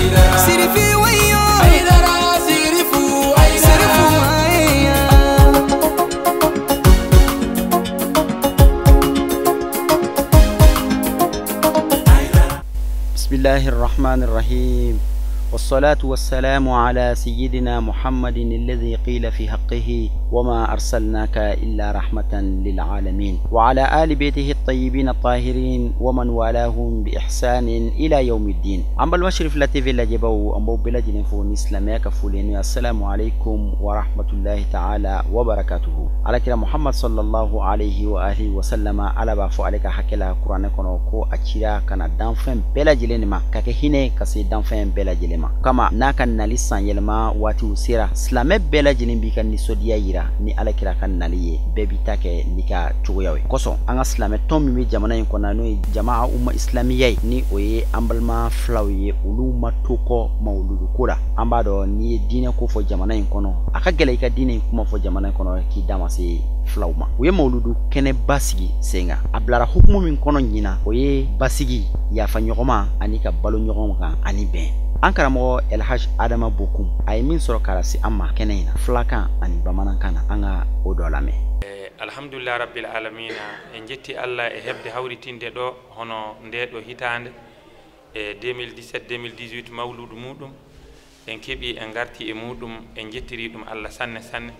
Sirifi wayo Aidara Sirifu Sirifu. بسم الله الرحمن الرحيم، والصلاة والسلام على سيدنا محمد الذي قيل في حقه وما أرسلناك إلا رحمة للعالمين، وعلى آل بيته الطيبين الطاهرين ومن والاهم بإحسان إلى يوم الدين. عم المشرف لتيفي لجبو أمبو بلجن فون إسلاميك فولين. السلام عليكم ورحمة الله تعالى وبركاته. على كلا محمد صلى الله عليه وآله وسلم على بافو عليك حكي قرآن كونوكو أتشيرا كان دانفين بلجلين ما كاكهيني كسي دانفين بلجلين kama n'a ka nali san yɛlɛma waatiw sera, silamɛ bɛɛ lajɛlen b'i ka nisɔndiya yira ni ala kira ka nali ye, bɛɛ b'i ta kɛ n'i ka cogoyaw ye. Kosɔn an ka silamɛ tɔn min bɛ jamana in kɔnɔ n'o ye jamaa umma islamiya ye, ni o ye an balima filaw ye, olu ma to kɔ mawuludu ko la. An b'a dɔn n'i ye diinɛ ko fɔ jamana in kɔnɔ, a ka gɛlɛ i ka diinɛ in kuma fɔ jamana in kɔnɔ k'i da ma se filaw ma. U ye mawuludu kɛnɛ basigi sen kan, a bilara hukumu min kɔnɔ ɲina, o ye basigi, yafa ɲɔgɔnma ani ka balo ɲɔgɔn kan ani bɛn. An karamɔgɔ Elhaj Adama Bokum a ye min sɔrɔ k'a lase an ma kɛnɛ in na filakan ani bamanankan na, an ka o dɔ lamɛn. Alhamdulillah rabbil alamina, en jetti Allah e hebde hawritinde ɗo hono nde ɗo hitande e 2017 2018 mawludu muɗum, en keeɓi en garti e muɗum, en jettiri ɗum Allah sanne sanne.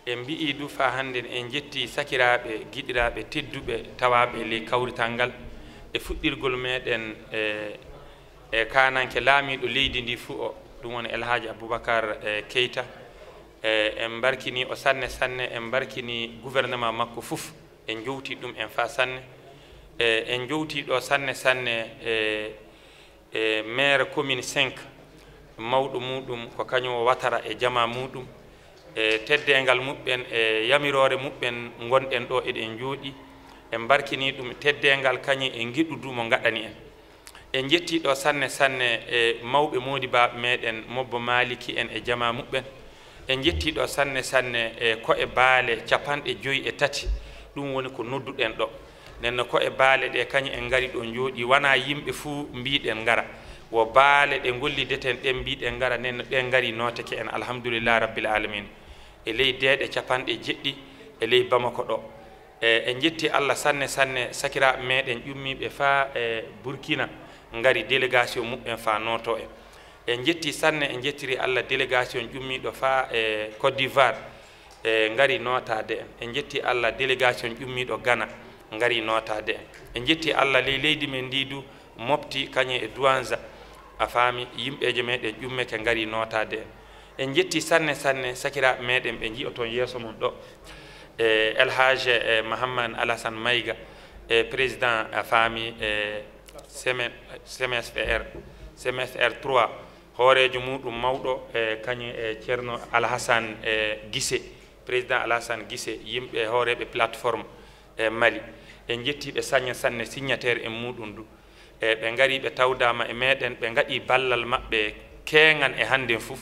En mbi'i du fa hande en jetti sakiraɓe giɗiraɓe tedduɓe tawaɓe ley kawrital ngal e fuɗɗirgol meɗen e kananke laamiɗo leydi ndi fuu o, ɗum woni Elhaji Aboubacar Keita. En barkini o sanne sanne, en barkini gouvernement makko fof, en jowti ɗum en fa sanne. En jowti ɗo sanne sanne e maire commune 5 mawɗo muɗum ko kañum o watara e jama muɗum e teddengal muɓɓen e yamirore muɓɓen gonɗen ɗo eɗen jooɗi. En barkini ɗum teddengal kañum e giɗɗu mo gaɗani en. En jetti ɗo sanne sanne e mawɓe moodibaɓe meɗen mobbo maliki en e jama muɓɓen. En jetti ɗo sanne sanne e ko'e baale 53, ɗum woni ko nodduɗen ɗo. Nenno ko'e baale ɗe kañum en ngari ɗo jooɗi, wona yimɓe fuu mbiɗen ngara, wo baale ɗe gollideten ɗen mbiɗen ngara, nenno ɗen ngari noteke en, alhamdulillah rabbil alamin. E ley deeɗe 70 e ley Bamako ɗo. En jetti Allah sanne sanne sakiraɓe meɗen ƴummiɓe fa e Burkina ngari délégation muɓɓen fa noto en. En jetti sanne, en jettiri Allah délégation ƴummiɗo fa e Côte d'Ivoire e ngari notade en. En jetti Allah délégation ƴummiɗo Ghana ngari notade en. En jetti Allah ley leydi men ndi du mofti kañum e Douanza, a faami yimɓeje meɗen ƴummeke ngari notade en. En jetti sanne sanne sakiraɓe meɗen ɓe jiiya toon yeeso mon ɗo, e Elhaj Mahamman Alassane Maïga e président a faami e CMSR 3 hoorejo muɗum mawɗo e kañum e Ceerno Alhassane e Guissé, président Alhassane Guissé, yimɓe hooreɓe plateforme e Mali. En jettiɓe sanne sanne signataire en muɗum du, e ɓe ngari ɓe tawdama e meɗen, ɓe gaɗi ballal maɓɓe keegan e hande fof,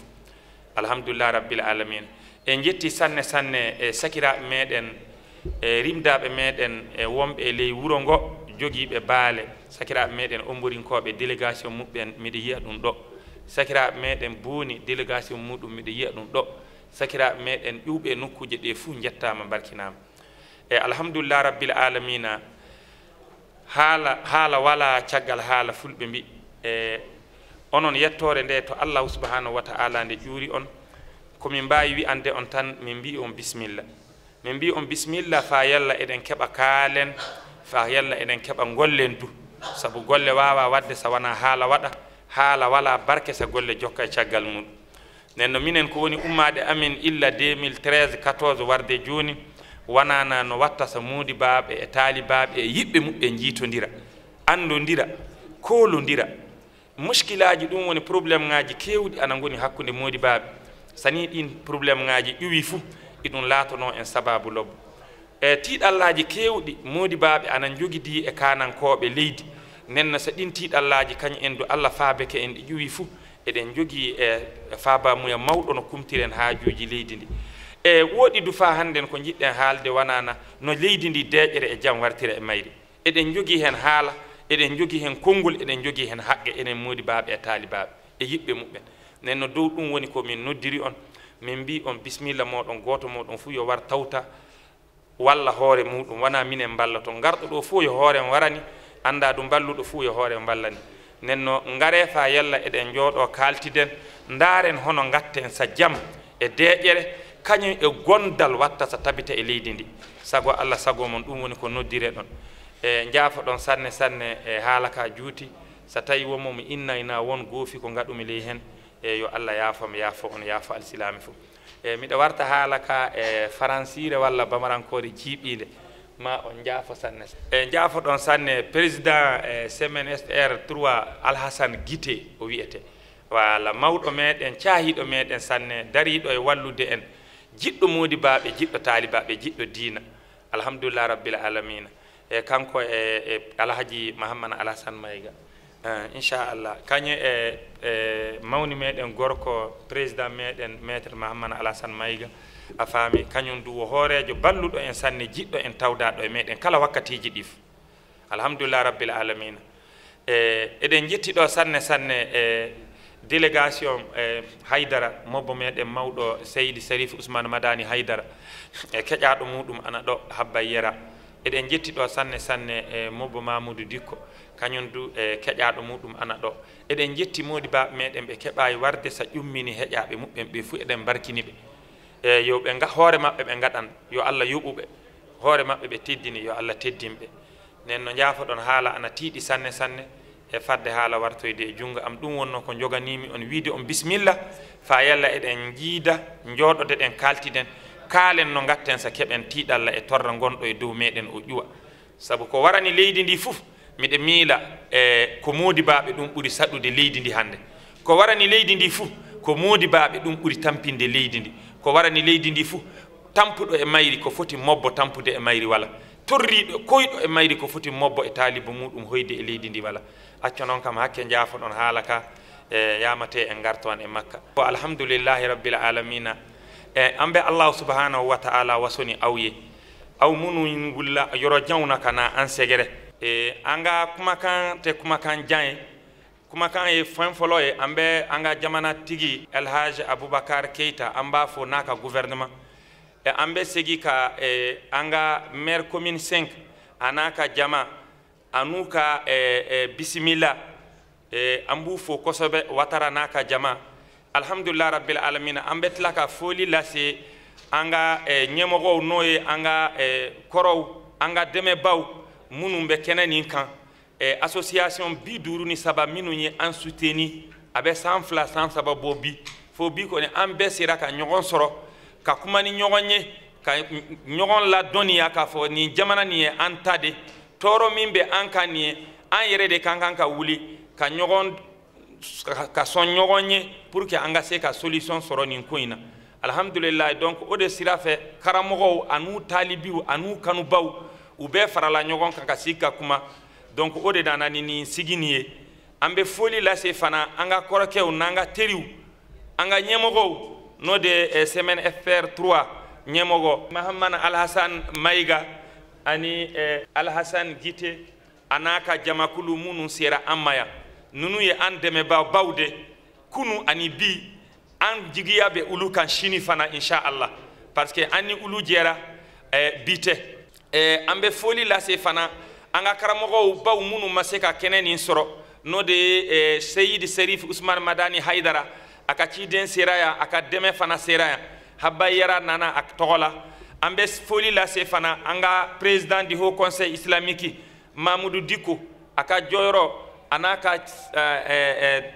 alhamdulillah rabbil alamin. En jetti sanne sanne e sakiraɓe meɗen e rimdaɓe meɗen e wonɓe e ley wuro ngo, jogiiɓe baale, sakiraaɓe meɗen omborinkoɓe délégation muɓɓen miɗa yiya ɗum ɗo, sakiraaɓe meɗen buuni délégation muɗum miɗa yiya ɗum ɗo, sakiraaɓe meɗen ƴuwɓe nokkuuje ɗe fuu jettama barkinama. E alhamdulillah rabbil alamina, haala haala wala caggal haala fulɓe mbi. E onon yettore nde to Allahu subhanahu wa ta'ala nde ƴuuri on, komin mbawi wi'ande on tan, min mbi on bisimilla, min mbi on bisimilla fa yalla eɗen keɓa kaalen, fa yalla eɗen keɓa gollen du, sabu golle wawa wadde so wona haala waɗa, haala wala barke so golle jokka e caggal muɗum. Nenno minen ko woni ummade amin illa 2013 14 warde joni, wonana no watta so moodibaɓe e taalibaɓe e yiɓɓe muɓɓe jiitodira, andodira, koolodira. Muskilaji ɗum woni probléme ngaji kewɗi ana goni hakkude moodibaɓe, sani ɗin probléme ngaji ƴuwi fuu eɗum laatono en sababu lobbo. E tiiɗallaji kewɗi moodibaɓe ana jogidi e kanankoɓe leydi, nenno so ɗin tiiɗallaji kañum en du Allah faabeke en ɗi ƴuwi fuu eɗen jogii e faabamuya mawɗo no kumtiren haajuuji leydi ndi. E woɗi du fa hannden ko jiɗɗen haalde wonana no leydi ndi deeƴere e jam wartira e mayri. Eɗen jogii hen haala, eɗen jogii hen konngol, eɗen jogii hen haqqe, enen moodibaaɓe e taalibaaɓe. E yiɓɓe muɓɓen nen no dow ɗum woni ko min noddiri on min mbi on bisimilla moɗon goto moɗon fuu yo war tawta walla hoore muɗum wona minen balla to garɗo ɗo fuu yo hoorem warani anda ɗum balluɗo fuu yo hoorem ballani nenno ngare fa yalla eɗen jooɗo kaltiden ndaren hono gatten sa jam e deeƴere kañum e gondal watta sa tabita e leydi ndi sago Allah sago mon ɗum woni ko noddire ɗon e jaafa ɗon sanne sanne e haala ka juuti so tawi wonmo mi innayna won goofi ko ngaɗumi ley hen e yo Allah yaafam yaafo on yaafo alsilami fof e miɗa warta haala ka e faransire walla bamarankore jiiɓide ma on jaafo sanne e jaafo ɗon sanne président e semaine SR 3 Alhassane Guité o wiyete wala mawɗo meɗen caahiɗo meɗen sanne dariɗo e wallude en jiɗɗo moodi baaɓe jiɗɗo taalibaɓe jiɗɗo diina alhamdulillah rabbil alamina e kanko e alhaji Mahamman Alassane Mayga inchallah kañum e mawni meɗen gorko président meɗen maître Mahamman Alassane Mayga a faami kañum du wo hoorejo balluɗo en sanne jiɗɗo en tawdaɗo e meɗen kala wakkatiji ɗi fof alhamdulillah rabbil alamina e eɗen jetti ɗo sanne sanne e délégation e Haydara mobbo meɗen mawɗo Seydi Sarif Ousmane Madani Haydara e keƴaɗo muɗum ana ɗo habba yera eɗen jetti ɗo sanne sanne e mobbo Mamoudou Dikko kañum du e keƴaɗo muɗum ana ɗo eɗen jetti modi baɓe meɗen ɓe keɓayi warde sa ƴummini heƴaɓe muɓɓen ɓe fuu eɗen barkini ɓe e yo ɓe hoore maɓɓe ɓe gaɗan yo Allah yoɓuɓe hoore maɓɓe ɓe teddini yo Allah teddinɓe nen no jaafa ɗon haala ana tiiɗi sanne sanne e fadde haala wartoyde e junngo am ɗum wonno ko joganimi on wiide on bisimilla fa yalla eɗen jiida jooɗode ɗen kaltiden kaalen no gatten sa keɓen tiiɗalla e torra gonɗo e dow meɗen o ƴuwa sabu ko warani leydi ndi fof miɗe miila e ko moodi baaɓe ɗum ɓuri saɗude leydi ndi hannde ko warani leydi ndi fof ko moodi baaɓe ɗum ɓuri tampinde leydi ndi ko warani leydi ndi fof tampuɗo e mayri ko foti mobbo tampude e mayri wala torriɗo koyɗo e mayri ko foti mobbo e taalibo muɗum hoyde e leydi ndi wala acco noon kam hakke jaafo ɗon haala ka e yamate en gartoan e makka ko alhamdulillahi rabbil alamina e ambe allahu subhanahu wa ta'ala wasoni awye aw munu wulla yoro jawna kana an segere e anga kumakan te kumakan jan kumakan ye fɛn fɔlɔ ye an bɛ an ka jamana tigi Elhaji Aboubacar Keita an b'a fo n'a ka gouvernement e an bɛ segin ka an ka maire commune 5 a n'a ka jama a n'u ka bisimila an b'u fo kosɛbɛ Watara n'a ka jama alhamdulillah rabbil alamina an bɛ tila ka foli lase an ka ɲɛmɔgɔw n'o ye an ka kɔrɔw an ka dɛmɛbaw minnu bɛ kɛnɛ nin kan association 53 minnu ye an soutenir a bɛ san 2 san 3 bɔ bi fo bi kɔni an bɛɛ sera ka ɲɔgɔn sɔrɔ ka kuma ni ɲɔgɔn ye ka ɲɔgɔn ladɔnniya k'a fɔ nin jamana nin ye an ta de tɔɔrɔ min bɛ an kan nin ye an yɛrɛ de kan ka wuli ka ɲɔgɔn ka sɔn ɲɔgɔn ye pour que an ka se ka solution sɔrɔ nin ko in na alhamdulilayi donc o de sira fɛ karamɔgɔw an'u taalibiw an'u kanubaw u bɛɛ farala ɲɔgɔn kan ka sigi ka kuma donc o de nana ni nin sigi nin ye an bɛ foli lase fana an ka kɔrɔkɛw n'an ka teriw an ka ɲɛmɔgɔw n'o de ye semaine FR 3 ɲɛmɔgɔ Mahamman Alhassane Mayiga ani Alhassane Guité a n'a ka jamakulu minnu sera an ma yan ninnu ye an dɛmɛbaabaw de kunu ani bi an jigiya bɛ olu kan sini fana inshallah parce que an ni olu jɛra bi tɛ an bɛ foli lase fana an ka karamɔgɔw baw minnu ma se ka kɛnɛ nin sɔrɔ n'o de ye Seyidi Serif Ousmane Madani Haydara a ka ciden sera yan a ka dɛmɛ fana sera yan Habba Yara nana a tɔgɔ la an bɛ foli lase fana an ka président du haut conseil islamique Mamoudou Dicko a ka jɔyɔrɔ a n'a ka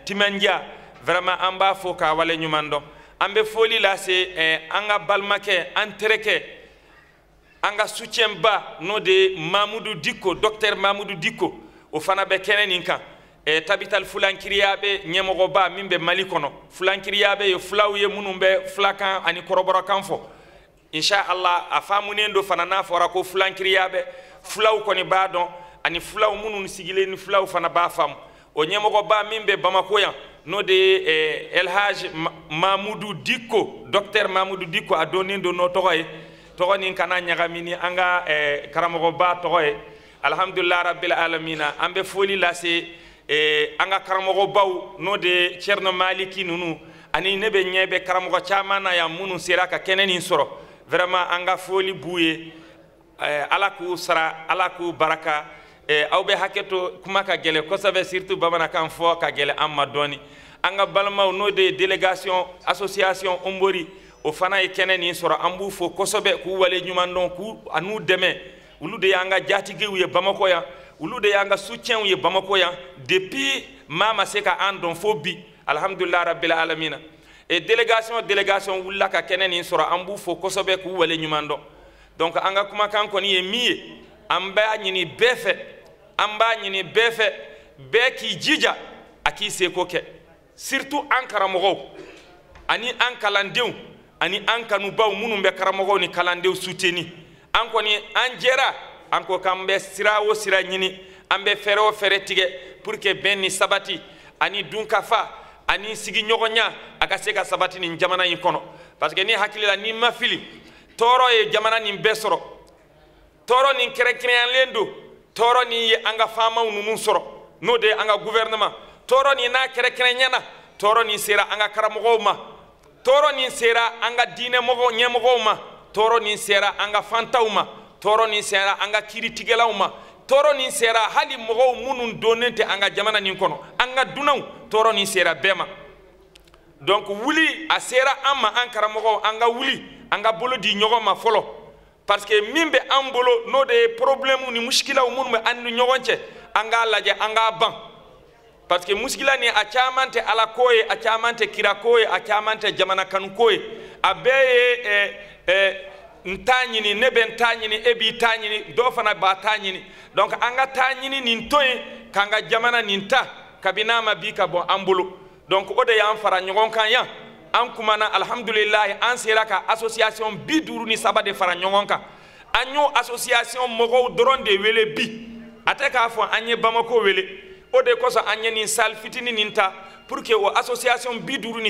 timandiya vraiment an b'a fo k'a wale ɲuman dɔn an bɛ foli lase an ka balimakɛ an terikɛ an ka soutien ba n'o de ye Mamoudou Dicko docteur Mamoudou Dicko o fana bɛ kɛnɛ nin kan tabital fulankiriyaɓe ɲɛmɔgɔba min bɛ Mali kɔnɔ fulankiriyaɓe ye fulaw ye minnu bɛ fulakan ani kɔrɔbɔrɔkan fɔ inshallah a faamunen do fana n'a fɔra ko fulankiriyaɓe fulaw kɔni b'a dɔn ani fulaw minnu sigilen ni fulaw fana b'a faamu o ɲɛmɔgɔba min bɛ Bamako yan n'o de ye Elhaji Mamoudou Dicko docteur Mamoudou Dicko a dɔnnen don n'o tɔgɔ ye tɔgɔ nin kana ɲagami ni an ka karamɔgɔba tɔgɔ ye alhamdulillah rabbil alamina an bɛ foli lase An ka karamɔgɔbaw n'o de Thierno Maliki ninnu ani ne bɛ ɲɛ bɛ karamɔgɔ caman na yan minnu sera ka kɛnɛ nin sɔrɔ vraiment an ka foli b'u ye. Ala k'u sara, ala k'u baraka. Aw bɛ hakɛ to, kuma ka gɛlɛn kosɛbɛ, surtout bamanankan fɔ ka gɛlɛn an ma dɔɔni. An ka balimaw n'o de ye délégation association Ombori, o fana ye kɛnɛ nin sɔrɔ, an b'u fo kosɛbɛ k'u wale ɲuman dɔn, k'u an'u dɛmɛ. Olu de y'an ka jatigiw ye Bamakɔ yan, olu de y'an ka soutienw ye Bamakɔ yan depuis maa ma se ka an dɔn fo bi, alhamdulilah rabbil alamina. Et délégation wulila ka kɛnɛ nin sɔrɔ, an b'u fo kosɛbɛ k'u wale ɲuman dɔn. Donc an ka kumakan kɔni ye min ye, an b'a ɲini bɛɛ fɛ, an b'a ɲini bɛɛ fɛ, bɛɛ k'i jija a k'i seko kɛ, surtout an karamɔgɔw ani an kalandenw ani an kanubaw minnu bɛ karamɔgɔw ni kalandenw soutenir. An kɔni an jɛra, an ko k'an bɛ sira o sira ɲini, an bɛ fɛɛrɛ o fɛɛrɛ tigɛ pour que bɛn ni sabati ani dunkafa ani sigiɲɔgɔnya a ka se ka sabati nin jamana in kɔnɔ. Parce que ni hakili la, n'i ma fili, tɔɔrɔ ye jamana nin bɛɛ sɔrɔ. Tɔɔrɔ nin kɛrɛnkɛrɛnyalen don, tɔɔrɔ nin ye an ka faamaw ninnu sɔrɔ, n'o de ye an ka gouvernement. Tɔɔrɔ nin n'a kɛrɛnkɛrɛnyana, tɔɔrɔ nin sera an ka karamɔgɔw ma, tɔɔrɔ nin sera an ka diinɛmɔgɔw ɲɛmɔgɔw ma, tɔɔrɔ nin sera an ka fantaw ma, tɔɔrɔ nin sera an ka kiiritigɛlaw ma, tɔɔrɔ nin sera hali mɔgɔw minnu donnen tɛ an ka jamana nin kɔnɔ, an ka dunanw, tɔɔrɔ nin sera bɛɛ ma. Donc wuli a sera an ma, an karamɔgɔw, an ka wuli, an ka bolo di ɲɔgɔn ma fɔlɔ, parce que min bɛ an bolo n'o de ye problème ni muskilaw minnu bɛ an ni ɲɔgɔn cɛ, an k'a lajɛ, an k'a ban. Parce que muskila ni a caman tɛ ala ko ye, a caman tɛ kira ko ye, a caman tɛ jamana kanu ko ye, a bɛɛ ye n t'a ɲini, ne bɛ n t'a ɲini, e b'i t'a ɲini, dɔw fana b'a t'a ɲini. Donc an ka taa ɲini nin to yen k'an ka jamana nin ta kabini n'a ma bi ka bɔ an bolo. Donc o de y'an fara ɲɔgɔn kan yan, an kumana, alhamdulilayi, an sera ka association 53 de fara ɲɔgɔn kan. An y'o association mɔgɔw dɔrɔn de wele bi, a tɛ k'a fɔ an ye Bamako wele. O de kosɔn an ye nin salle fitinin nin ta pour que o association 53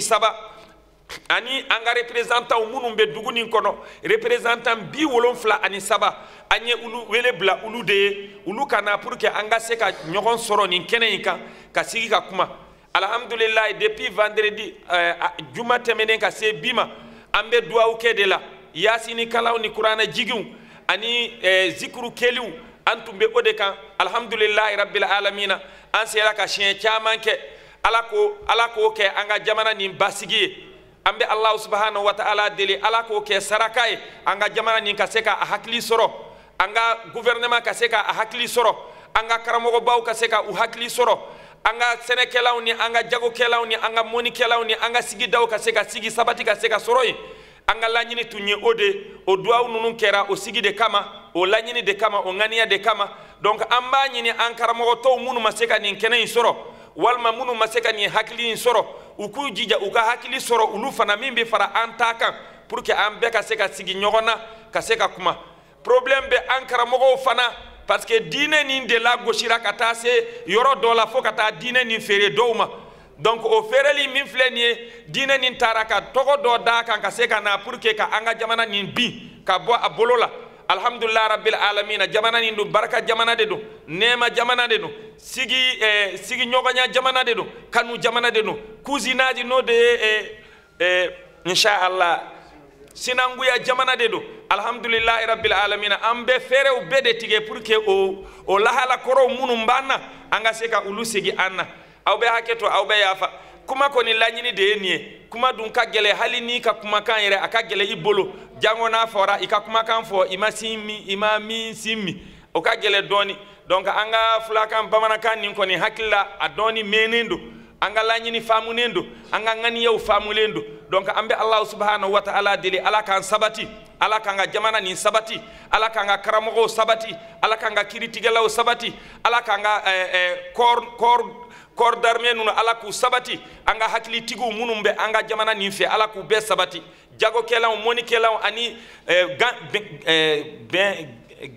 ani an ka représentant minnu bɛ dugu nin kɔnɔ, représentant 73, an ye olu wele bila olu de ye, olu ka na pour que an ka se ka ɲɔgɔn sɔrɔ nin kɛnɛ in kan ka sigi ka kuma. Alhamdulilayi, depuis vendredi juma tɛmɛnen ka se bi ma, an bɛ duwawu kɛ de la, yasini kalanw ni kuranɛ jiginw ani zikuru kɛliw, an tun bɛ o de kan. Alhamdulilayi rabbil alamina, an sera ka siɲɛ caman kɛ. Ala k'o kɛ an ka jamana nin basigi ye. An bɛ Alahu subahanahu wa ta'ala deli, Ala k'o kɛ saraka ye, an ka jamana nin ka se ka a hakili sɔrɔ, an ka gouvernement ka se ka a hakili sɔrɔ, an ka karamɔgɔbaw ka se ka u hakili sɔrɔ, an ka sɛnɛkɛlaw ni an ka jagokɛlaw ni an ka mɔnikɛlaw ni an ka sigidaw ka se ka sigi sabati ka se ka sɔrɔ yen. An ka laɲini tun ye o de, o duwawu ninnu kɛra o sigi de kama, o laɲini de kama, o ŋaniya de kama. Donc an b'a ɲini an karamɔgɔ tɔw minnu ma se ka nin kɛnɛ in sɔrɔ, walima minnu ma se ka nin hakili in sɔrɔ, u k'u jija u ka hakili sɔrɔ olu fana min bɛ fara an ta kan, pour que an bɛɛ ka se ka sigi ɲɔgɔn na ka se ka kuma. Problème bɛ an karamɔgɔw fana, parce que diinɛ nin de lagosira ka taa se yɔrɔ dɔ la fo ka taa diinɛ nin feere dɔw ma. Donc o feereli min filɛ nin ye, diinɛ nin taara ka tɔgɔ dɔ d'a kan ka se ka na pour que ka an ka jamana nin bin ka bɔ a bolo la. Alhamdulilah rabbil alamina, jamana nin don barika jamana de don, nɛɛma jamana de don, sigiɲɔgɔnya jamana de don, kanu jamana de don, cousinage n'o de ye inshallah sinankuya jamana de don. Alhamdulilah rabbil alamina, an bɛ fɛɛrɛw bɛɛ de tigɛ pour que o lahala kɔrɔw minnu b'an na, an ka se ka olu segin an na. Aw bɛ hakɛ to, aw bɛ yafa. Kuma kɔni laɲini de ye nin ye. Kuma dun ka gɛlɛ, hali n'i ka kumakan yɛrɛ a ka gɛlɛ i bolo, jango n'a fɔra i ka kumakan fɔ i ma sin min, i ma min sin min, o ka gɛlɛ dɔɔni. Donc an ka fulakan bamanankan nin kɔni hakili la a dɔɔni mɛnnen don, an ka laɲini faamunen don, an ka ŋaniyaw faamulen don. Donc an bɛ Alahu subahanahu wa ta'ala deli, Ala k'an sabati, Ala k'an ka jamana nin sabati, Ala k'an ka karamɔgɔw sabati, Ala k'an ka kiiritigɛlaw sabati, Ala k'an ka corps d'armée ninnu Ala k'u sabati, an ka hakilitigiw minnu bɛ an ka jamana nin fɛ Ala k'u bɛɛ sabati, jagokɛlaw, mɔnikɛlaw ani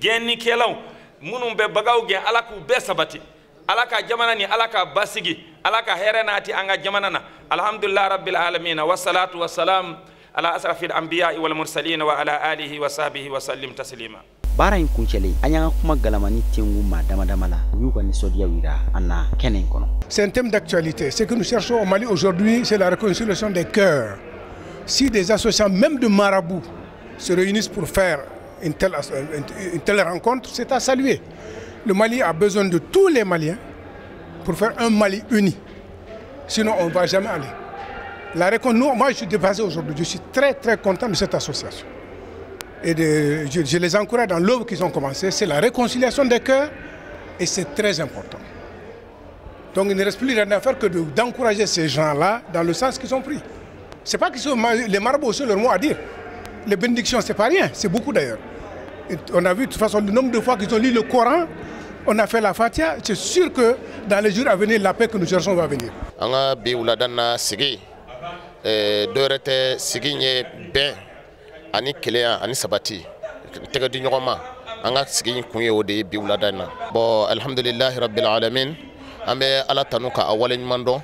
gɛnnikɛlaw minnu bɛ bagaw gɛn Ala k'u bɛɛ sabati. Ala ka jamana ni Ala ka basigi, Ala ka hɛrɛ naati an ka jamana na. Alhamdulilah rabbil alamin, wassalatu wassalam ala asrafil anbiya wal mursalin wa ala alihi wa sahbihi wa sallim taslima. Baara in kuncɛlen, an y'an ka kuma galamani tengu maa dama dama la, u y'u ka nisɔndiyaw yira an na kɛnɛ in kɔnɔ. C'est un thème d'actualité. Ce que nous cherchons au Mali aujourd'hui, c'est la réconciliation des cœurs. Si des associations, même de marabouts, se réunissent pour faire une telle rencontre, c'est à saluer. Le Mali a besoin de tous les Maliens pour faire un Mali uni. Sinon, on ne va jamais aller. La nous, moi, je suis dépassé aujourd'hui. Je suis très, très content de cette association. Et je les encourage dans l'œuvre qu'ils ont commencé. C'est la réconciliation des cœurs et c'est très important. Donc il ne reste plus rien à faire que d'encourager ces gens-là dans le sens qu'ils ont pris. C'est pas qu'ils sont les marabouts aussi leur mot à dire. Les bénédictions, c'est pas rien, c'est beaucoup d'ailleurs. Et on a vu de toute façon le nombre de fois qu'ils ont lu le Coran, on a fait la Fatiha, c'est sûr que dans les jours à venir, la paix que nous cherchons va venir. An ka bi wulada na sigi dɔwɛrɛ tɛ, sigi in ye bɛn ani kelenya ani sabati tɛgɛ di ɲɔgɔn ma. An ka sigi in kun ye o de ye bi wulada in na. Bɔn, alhamdulilahi rabbil alamin, an bɛ Ala tanu ka a waleɲuman dɔn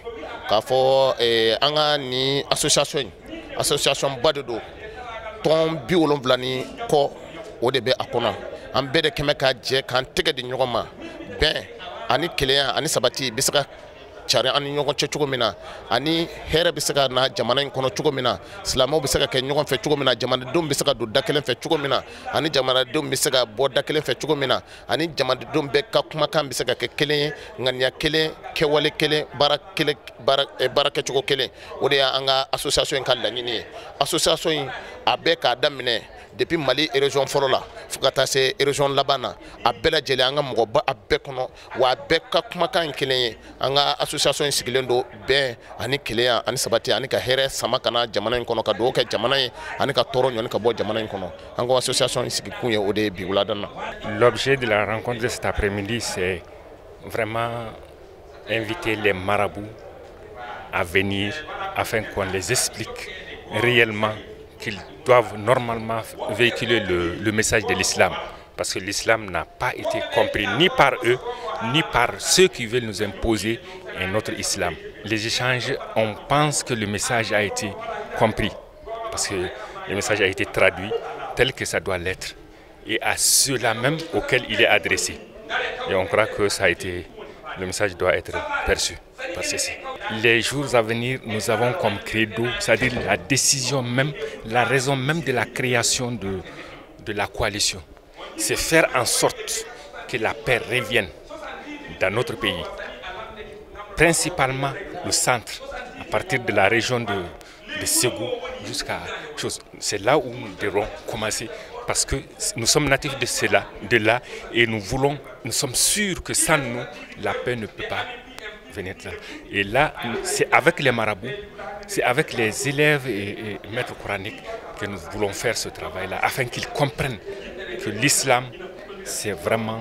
k'a fɔ an ka nin association in, association ba de don, tɔn 70 ni kɔ o de bɛ a kɔnɔ. An bɛɛ de kɛmɛ ka jɛ k'an tɛgɛ di ɲɔgɔn ma, bɛn ani kelenya ani sabati bɛ se ka cari an ni ɲɔgɔn cɛ cogo min na, ani hɛrɛ bɛ se ka na jamana in kɔnɔ cogo min na, silamɛw bɛ se ka kɛ ɲɔgɔn fɛ cogo min na, jamanadenw bɛ se ka don da kelen fɛ cogo min na, ani jamanadenw bɛ se ka bɔ da kelen fɛ cogo min na, ani jamanadenw bɛɛ ka kumakan bɛ se ka kɛ kelen ye, ŋaniya kelen, kɛwale kelen, baara kelen, baara baara kɛcogo kelen. O de y'an ka association in ka laɲini ye. Association in a bɛɛ k'a daminɛ depuis Mali région fɔlɔ la fo ka taa se région laban na, a bɛɛ lajɛlen an ka mɔgɔba a bɛɛ kɔnɔ, wa a bɛɛ ka kumakan ye kelen ye. An ka association in sigilen don bɛn ani kelenya ani sabati ani ka hɛrɛ sama ka na jamana in kɔnɔ, ka dugawu kɛ jamana ye ani ka tɔɔrɔ ɲɔni ka bɔ jamana in kɔnɔ. An ka association in sigikun ye o de ye bi wulada na. L'objet de la rencontre de cet après-midi, c'est vraiment inviter les marabouts à venir afin qu'on les explique réellement qu'ils doivent normalement véhiculer le message de l'islam. Parce que l'islam n'a pas été compris ni par eux, ni par ceux qui veulent nous imposer un autre islam. Les échanges, on pense que le message a été compris, parce que le message a été traduit tel que ça doit l'être, et à ceux-là même auxquels il est adressé. Et on croit que ça a été, le message doit être perçu par ceci. Les jours à venir, nous avons comme credo, c'est-à-dire la décision même, la raison même de la création de la coalition, c'est faire en sorte que la paix revienne dans notre pays, principalement le centre, à partir de la région de Ségou jusqu'à chose. C'est là où nous devons commencer parce que nous sommes natifs de cela, de là, et nous voulons, nous sommes sûrs que sans nous, la paix ne peut pas venir de là. Et là, c'est avec les marabouts, c'est avec les élèves et maîtres coraniques que nous voulons faire ce travail-là, afin qu'ils comprennent que l'islam, c'est vraiment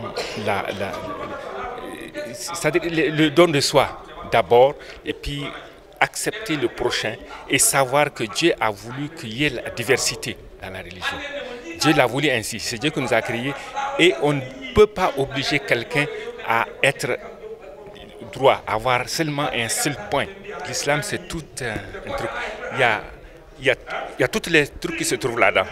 c'est-à-dire le don de soi d'abord, et puis accepter le prochain et savoir que Dieu a voulu qu'il y ait la diversité dans la religion. Dieu l'a voulu ainsi, c'est Dieu qui nous a créés et on ne peut pas obliger quelqu'un à être droit, à avoir seulement un seul point. L'islam, c'est tout un truc. Il y a tous les trucs qui se trouvent là-dedans,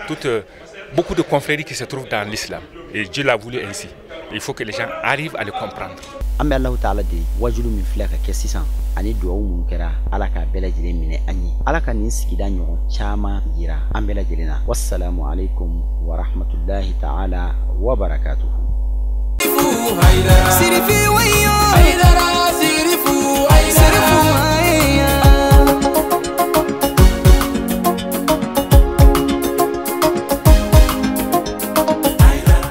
beaucoup de confréries qui se trouvent dans l'islam. Et Dieu l'a voulu ainsi. Il faut que les gens arrivent à le comprendre. An bɛ Alahu taala deli, wajulu min filɛ ka kɛ sisan ani duwawu minnu kɛra, Ala k'a bɛɛ lajɛlen minɛ an ye, Ala ka nin sigida ɲɔgɔn caman yira an bɛɛ lajɛlen na. Wassalamu alaikum warahmatullahi taala wabarakatuhu. Sirifi wayo.